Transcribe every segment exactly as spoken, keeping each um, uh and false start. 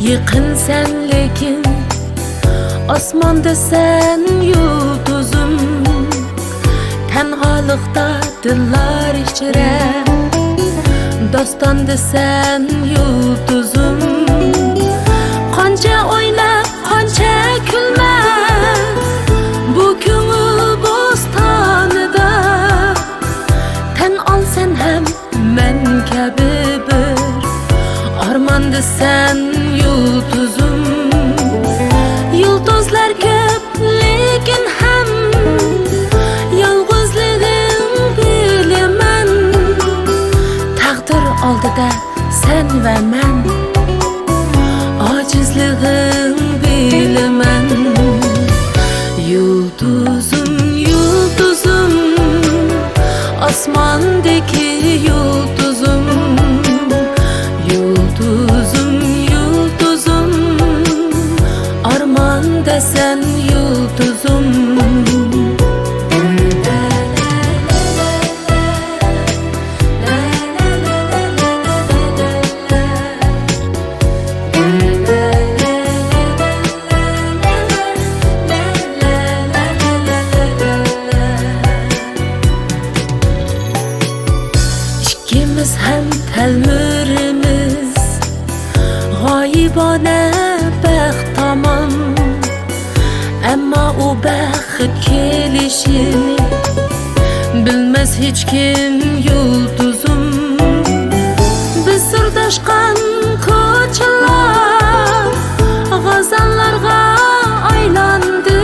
يېقىنسەن لېكىن، ئاسماندا سەن يۇلتۇزۇم. تەنھالىقتا دىللار ئىچرە، داستاندا سەن يۇلتۇزۇم. قانچە ئويناپ، قانچە كۈلمە، بۇ كۆڭۈل بوستانىدا تەن ئالسەن ھەم مەن كەبى بىر ئارماندا سەن يۇلتۇزۇم. يۇلتۇزلار كۆپ، لېكىن ھەم يالغۇزلۇقۇم بىلىمەن. تەقدىر ئالدىدا سەن ۋە مەن، ئاجىزلىقىم بىلىمەن. يۇلتۇزۇم، يۇلتۇزۇم، ئاسماندىكى يۇلتۇزۇم. يۇلتۇزۇم، يۇلتۇزۇم، ئارماندا سەن يۇلتۇزۇم. ئىككىمىز ھەم تەلمۈرىمىز غايىبانە بەخت تامان. ئەمما ئۇ بەخت كېلىشىنى بىلمەس ھېچكىم، يۇلتۇزۇم. بىز سىرداشقان كوچىلار غازاللارغا ئايلاندى.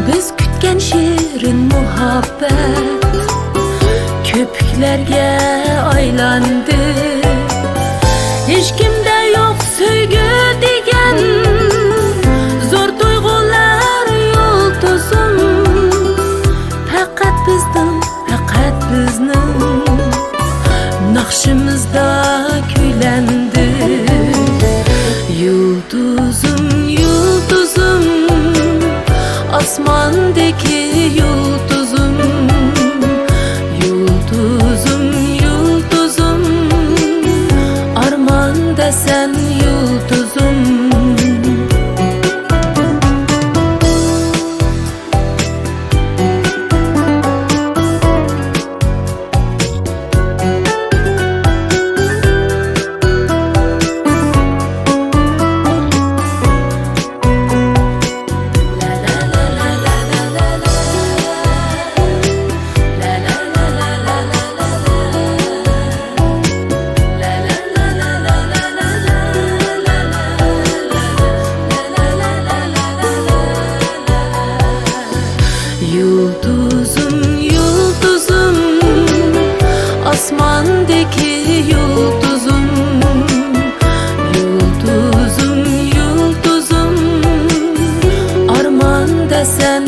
بىز كۈتكەن شېرىن مۇھەببەت كۆپۈكلەرگە ئايلاندى. ھېچكىمدە يوق سۆيگۈ دېگەن زور تۇيغۇلار، يۇلتۇزۇم. پەقەت بىزنىڭ، پەقەت بىزنىڭ ناخشىمىزدا كۈيلەندى. يۇلتۇزۇم، يۇلتۇزۇم، ئاسماندىكى يۇلتۇزۇم. يۇلتۇزۇم، يۇلتۇزۇم، ئارماندا سەن يۇلتۇزۇم. يۇلتۇزۇم، يۇلتۇزۇم، ئاسماندىكى يۇلتۇزۇم. يۇلتۇزۇم، يۇلتۇزۇم، ئارماندا سەن